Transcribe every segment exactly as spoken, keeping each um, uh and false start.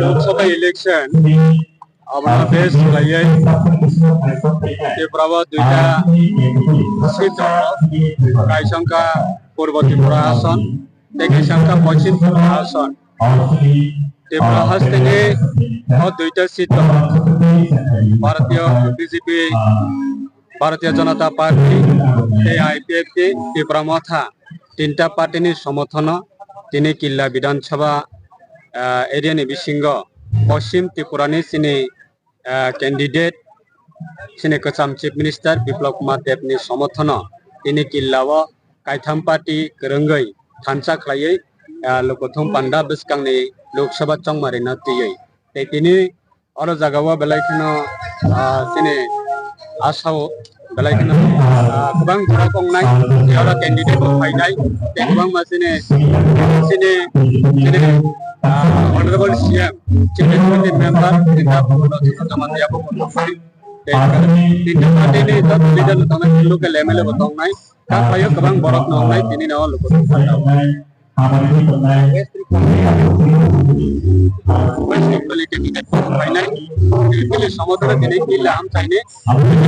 Lok Sabha election, aboni base khlaiwi Tripura o duita seat rok kaisongkha, Purbo Tripura ason tei kaisongkha Poschim Tripura ason. Tripura hasteni o duita seat o Bharatiya B J P, Bharatiya Janata Party tei I P F T, Tipra Motha tinta party ni somothono tini Killa Bidhan Sabha, ah, area ni bisingo Poschim Tripura ni chini, ah, candidate chini kwcham Chief Minister Biplab Kumar Deb ni somothono tini Killa o kaitham party kwrwngwi thansa khlaiwi, ah, lukuthum panda bwskangni Lok Sabha chongmarino twiwi. Tei tini oro jagao belai kheno, ah, chini asao belai kheno, ah, kwbang borok wngnai, tei oro candidate bo phainai, tei kwbangma chini, chini, chini, ah, Honorable C M, Chief Executive Member, Tinta Bhawan o joto jama tei abo bo tongphai. Tei tinta party ni joto leader no tongnai, local M L A bo tongnai. Kha phaio kwbang borok no wngnai tini no lukuthum panda o. West Tripura ni candidate bo phainai. Bini somothono tini Killa amchaini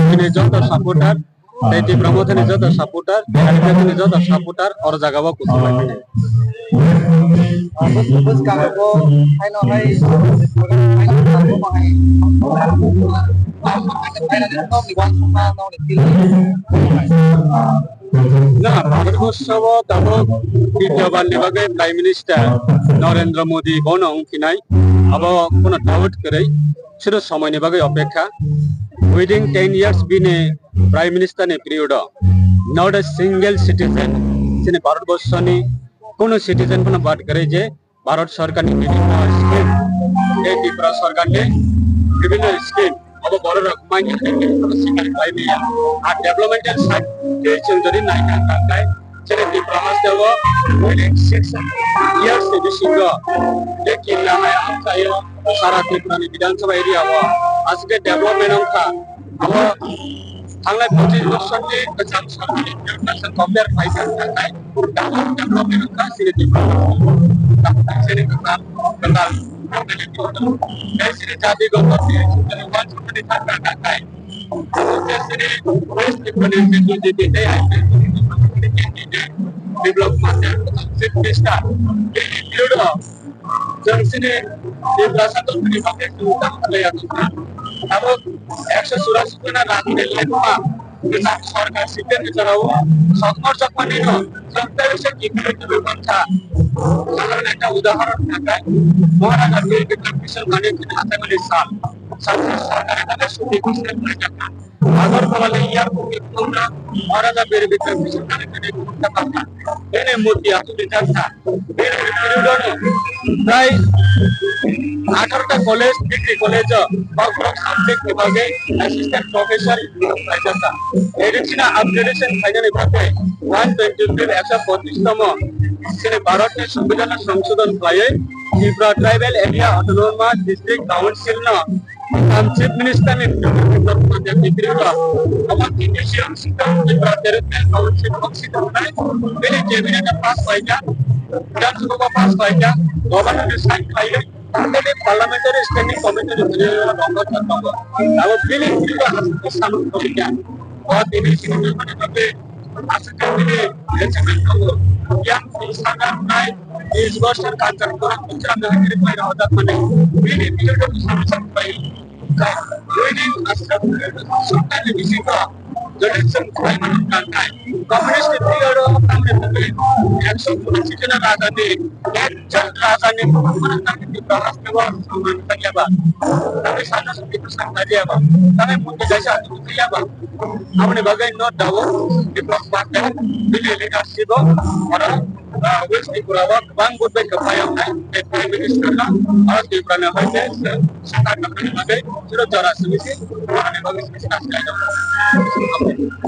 bini joto supporter, tei Tipra Mothani joto supporter, tei I P F T ni joto supporter oro jagao kuthum bai phainai. Bwskango bo haino hai, haino hai, nokni uansukma, nokni twi. Na, Bharatborsho o tabuk titiyo bar ni bagwi Prime Minister Narendra Modi bono wng phinai, abo kono doubt kwrwi, sudu somoini bagwi opekha. Within ten years bini Prime Minister ni period o not a single citizen chini Bharatborsho ni kono citizen bono bad kwrwi je Bharat Sarkar ni bibhinno scheme, tei Tripura Sarkar ni bibhinno scheme, abo borok rok manya tei sikar khlai manya. Ar developmental side tei chwng jodi naikha tangkhlai, chini Tripura haste o within six years ni bisingo tei kinna hai amchaio sara Tripura ni Bidhan Sabha area o aswk khe development wngkha. Abo thangnai pochis bosor ni kwcham samani compare khlai kha, thangnai double development wngkha chini Tripura. Chini kwtal, kwtal, tei chini jati gotho ni, chini wansukmani thangkha, thangnai. Chini West Tripura ni B J P tei I P F T ni Biplab Kumar Deb, Chief Minister, bini period o Chwng chini Tiprasa tongmani bagwi chwng tamo khlai ya tongkha. Abo ekso churasi jona rajni lengma kwcham sarkar siteni jorao sokmor jokmani no chwng tei se kiphilwi tongwi mankha. Saధాরণ একটা উদাহরণ থাকায় মহারাজা বীর বিক্রম কিশোর মানিক হাতে মিলে সাল সাথে সরকারের কাছে সুযোগ ঘোষণা করে যান। আগরতলা ইয়ারপোর্টে আমরা মহারাজা বীর বিক্রম কিশোর কালেক্টরেট করতে পারতাম। এনে মূর্তি আসলে থাকতা। এর বিরুদ্ধে প্রায় আঠারোটা কলেজ, ডিগ্রি কলেজ, বা কোনো সাবজেক্ট বিভাগে অ্যাসিস্ট্যান্ট প্রফেসর নিয়োগ পাইতাম। এডিশনাল আপগ্রেডেশন ফাইনালি ভাবে ওয়ান টোয়েন্টি ফিফ একশো পঁচিশতম শ্রী ভারতের সংবিধানের সংশোধন পায়ে Tripura tribal area autonomous district council ন Ang Chief Minister ni Biplab Kumar Deb ni bwrwi rok omo T T C ang sita Tripura Territorial Council ang sita wngnai bini cabinet o pass khlaijak, Bidhan Sabha o pass khlaijak, Governor ni sign khlaiwi already Parliamentary Standing Committee ni bwrwi rok tongo. Abo bini bwrwi rok aswk khe samung khlaijak. O T T C ni bagwi Aswk khe bini achievement tongo. Yang saka nai bis bosor Kanchanpura Uttara Nagari pai rok hojak mani. Bini period o samsok pai. Reading aswk sukta ni bisingo graduation pai mani tangkai. Communist ni period o tamni bagwi ekso pachis jona raja ni Ekjon raja ni bukhuk phano tamni Tripura haste o samung tangya ba? Tamni sana sati ko samung tangya ba? Tamni mundi kaisa ati ko tangya ba? Aboni bagwi no doubt Biplab Kumar Deb bini leadership o oro, ah, West Tripura o kwbang vote bai kwplai wngnai tei Prime Minister no oro Tripura ni hoite se sakha tongmani bagwi chwrwk jora simi se tongmani bagwi simi se naisinglaijak.